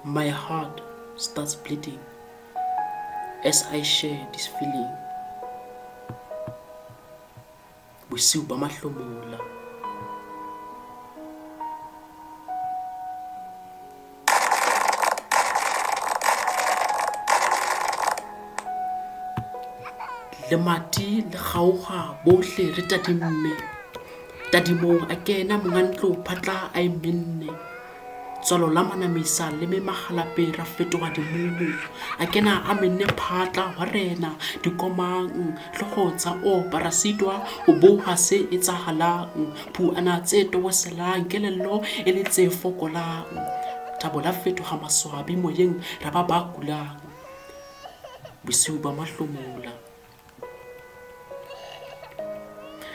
My heart starts bleeding as I share this feeling. Bosiu ba mahlomola. Lemati le kgaoga bohle re tadimme. Tadimong a kena monga ntlo phatla a e menne. Tswalo la manamisa le me magalape ra fetoga dimumu. A kena a menne phatla wa rena dikomang hlogo tsa opa ra sitwa ho boha se etsahalang. Phuana tse toboselang kelello e le tse fokolang. Thabo la fetoga maswabi moyeng ra ba ba kulang. Bosiu ba mahlomola.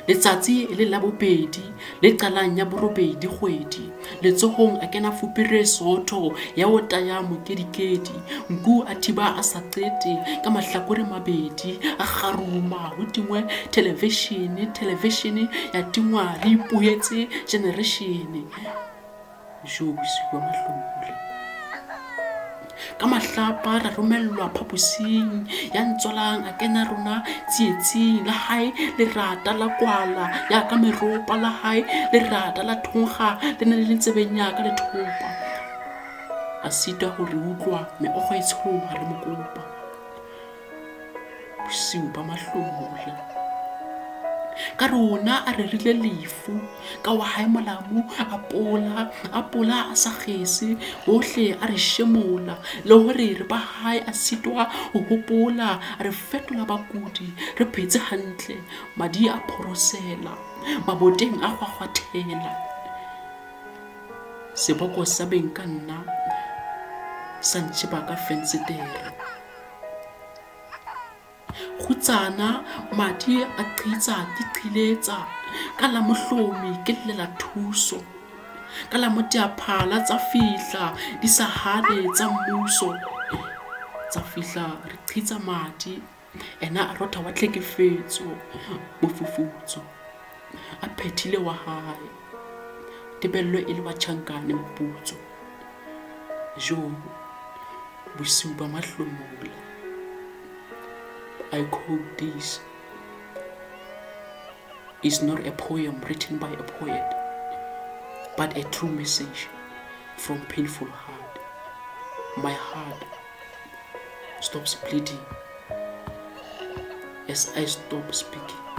Letsatsi e le la bobedi le qalang ya borobedi kgwedi. Letsohong a kena fupere sootho ya o taya mokedikedi. Nku a thiba a sa qete ka mahlakore mabedi. A kgaruma ho tingwe thelevishene, thelevishene ya tingwa re ipuetse generation. Jo bosiu ba mahlomola. Ka mahlapa ra romellwa phaposing ya ntswalang a kena rona tsietsing la hae lerata la kwala ya ka meropa la hae lerata la thonkga le ne le le tsebeng ya ka lethopa. A sitwa ho re utlwa meokgo e tshoha re mo kopa. Bosiu ba mahlomola. Ka rona a rerile lefu ka wa hae molamu a pola a pola a sa kgese bohle a re shemola le hore re ba hae a sitwa ho hopola a re fetola bakudi re phetse hantle madi a phorosela maboteng a kgwakgwathela seboko sa beng ka nna sa ntšheba ka fensetere. Kgutsana madi a qhitsa ke qhiletsa ka la mohlomi ke llela thuso ka la moteaphala tsa fihla di sa hane tsa mmuso tsa fihla re qhitsa madi ena a rotha wa tlhekefetso mofufutso a phethile wa hae tebello e le wa tjhankane moputso jo bosiu ba mahlomola. I quote this is not a poem written by a poet, but a true message from painful heart. My heart stops bleeding as I stop speaking.